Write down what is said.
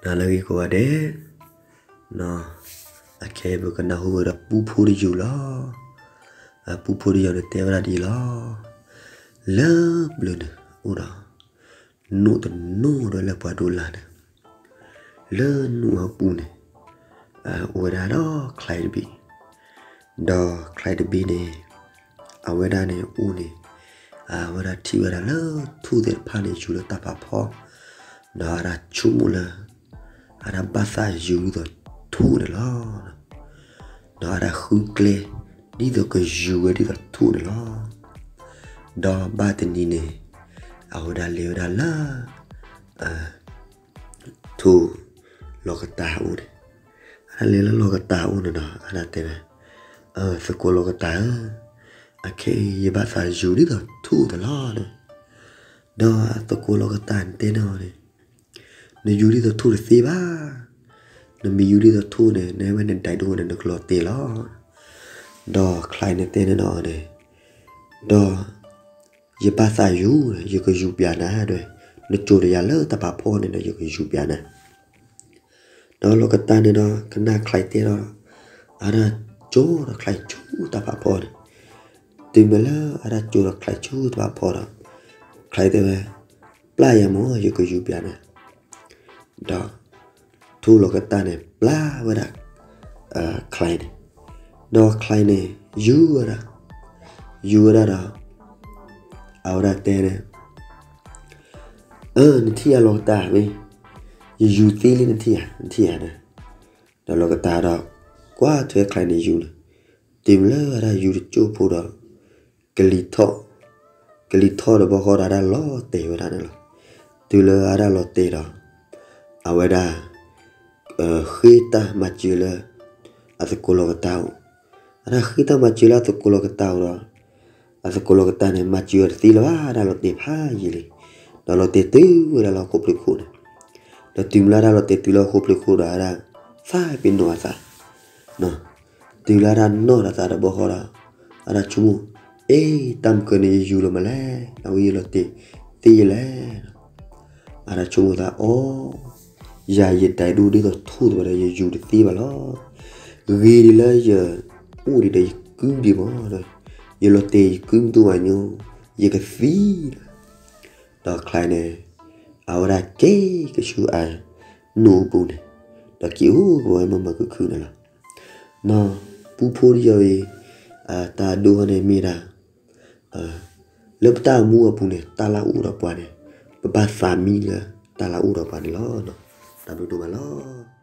နၤလၢအဂ့ၤကိးဂၤဒဲး, အခဲအံၤပကနၢ်ဟူဝဲဒၣ်ပူဖိတယုၢ်လီၤ. ပူဖိတယုၢ်န့ၣ်တဲဝဲဒၣ်ဒ်အံၤလီၤ. လၢပျၢၤန့ၣ်အိၣ်ဒီး နိၣ်တနိၣ်ဒီးလၢပှၤဒိးလၢ်န့ၣ်, လၢနိၣ်အပူၤန့ၣ် အိၣ်ဝဲဒၣ်ဒီးချဲတဘ့ၣ်, ဒီးချဲတဘ့ၣ်န့ၣ် အဝဲဒၣ်န့ၣ်အိၣ်န့ၣ် အဝဲဒၣ်ထံၣ်ဝဲဒၣ်လၢထူၣ်သ့ၣ်တဖၣ်န့ၣ် ယူၤလၢတၢ်ဖးဖီ, ဒီးအဝဲဒၣ်ဆိကမိၣ်လၢ အဝဲဒၣ်ဘၣ်သးယူၤဒ်သိးထူၣ်န့ၣ်လီၤ. ဒီးအဝဲဒၣ်ဃုကျဲ ဒ်သိးကယူၤဝဲဒ်သိးထူၣ်န့ၣ်လီၤ. ဒီးဘၣ်တနံၤန့ၣ် အဝဲဒၣ်လဲၤဝဲဒၣ်လၢ ထူၣ်လီၤကတၢ်အအိၣ်န့ၣ်, အဝဲဒၣ်လဲၤလၢလီၤကတၢ်အအိၣ်န့ၣ်ဒီး အဝဲဒၣ်တဲဝဲ, သကိးလီၤကတၢ်ဧၢ, အခဲအံၤယဘၣ်သးယူၤဒ်သိးထူၣ်န့ၣ်လီၤ. ဒီးသကိးလီၤကတၢ်န့ၣ်တဲန့ၢ်အီၤန့ၣ်, နယူၤဒ်သိးထူၣ်တသ့ဘၣ်, နမ့ၢ်ယူၤဒ်သိးထူၣ်န့ၣ် နဝဲနဒဲးဒိၣ်န့ၣ် နကလီၤတဲာ်လီၤ. ဒီးချဲန့ၣ်တဲန့ၢ်အီၤန့ၣ်, ဒီး ယဘၣ်သးယူၤ, ယကယူၤပျးနၤဒီး, နကၠိၤဒီးယၤလၢတၢ်ဖးဖီန့ၣ်ဒီး ယကယူၤပျးနၤ. ဒီးလီၤကတၢ်န့ၣ်ဒီး ကနၣ်ချဲတဲဒီး, အဝဲဒၣ်ကၠိၤဒီးချဲဆူတၢ်ဖးဖီန့ၣ်, တုၤမ့ၢ်လၢအဝဲဒၣ်ကၠိၤဒီးချဲဆူတၢ်ဖးဖီဒီး, ချဲတဲဝဲ, ပျၢ်ယၤမၢ် ယကယူၤပျးနၤ. ဒီး ထူၣ်လီၤကတၢ်န့ၣ် ပျၢ်ဝဲဒၣ် ချဲန့ၣ်, ဒီးချဲန့ၣ် ယူၤဝဲဒၣ်, ယူၤဝဲဒၣ်ဒီး အဝဲဒၣ်တဲန့ၣ်, အၢ နထံၣ်ဧါလီၤကတၢ်မ့ၢ်, ယယူၤသ့လံ နထံၣ်ဧါ, နထံၣ်ဧါန့ၣ်, ဒီးလီၤကတၢ်ဒီး ကွၢ်ထွဲချဲန့ၣ်ယူၤန့ၣ်, တုၤမ့ၢ်လၢအဝဲဒၣ်ယူၤတကၠိၢ်ဖိဒီး ကလံၤထီၣ်, ကလံၤထီၣ်ဒီးဘီဃီဒီး အဝဲဒၣ်လီၤတဲာ်ဝဲဒၣ်န့ၣ်လီၤ. တုၤလၢအဝဲဒၣ်လီၤတဲာ်ဒီး အဝဲဒၣ် ဃ့တၢ်မၤစၢၤလၢ အသကိးလီၤကတၢ်အိၣ်, အဝဲဒၣ်ဃ့တၢ်မၤစၢၤလၢအသကိးလီၤကတၢ်အိၣ်ဒီး အသကိးလီၤကတၢ်န့ၣ် မၤစၢၤအီၤတသ့လၢၤဘၣ်, အဝဲဒၣ်လီၤတဲာ်ဖးယံာ်လံ, ဒီးလီၤတဲာ်တုၤဝဲဒၣ်လၢဟီၣ်ခိၣ်ဖျၢၣ်ခိၣ်န့ၣ်, ဒီးတုၤမ့ၢ်လၢအဝဲဒၣ်လီၤတဲာ်တုၤလၢဟီၣ်ခိၣ်ဖျၢၣ်ခိၣ်ဒီး အဝဲဒၣ် သးပ့ၤနီၣ်အသး တုၤလၢအဝဲဒၣ်နီၣ်ဒီးသးဒီးဘီဃီဒီး အဝဲဒၣ်ဆိကမိၣ်, အ့ တၢ်မုၢ်ကၢန့ၣ် ယယူၤလီၤမးလဲၣ်, အဝဲယလီၤတဲာ်သ့ယလဲၣ်. အဝဲဒၣ်ဆိကမိၣ်သးအီၤ, ယၤယဒဲးဒိၣ်ဒ်သိးထူၣ်တဘၣ်ဒီး ယယူၤတသ့ဘၣ်လီၤ. ဂ့ၤဒ်လၢယအိၣ်ဒံးဒီးယကုဒံးမးဒီး, ယလီၤတဲာ်ယကုမ့ၢ်တအိၣ်ဘၣ်ညီ, ယကသံလီၤ. ဒီးချဲန့ၣ် အဝဲဒၣ်က့ၤကဆူအနိၣ်အပူၤန့ၣ်, ဒီးက့ၤအိၣ်ကဝဲမုာ်မုာ်ခုၣ်ခုၣ်န့ၣ်လီၤ. ပူဖိတယုၢ်အံၤ တၢ်ဒိန့ၣ်မ့ၢ်ဒၣ် လၢပတၢ်အိၣ်မူအပူၤန့ၣ် တၢ်လၢအအိၣ်ဒီးပှၤန့ၣ် ပဘၣ်သးမံလၢတၢ်လၢအအိၣ်ဒီးပှၤန့ၣ်လီၤ. တၢ်ဘျုးဒိၣ်မးလီၤ.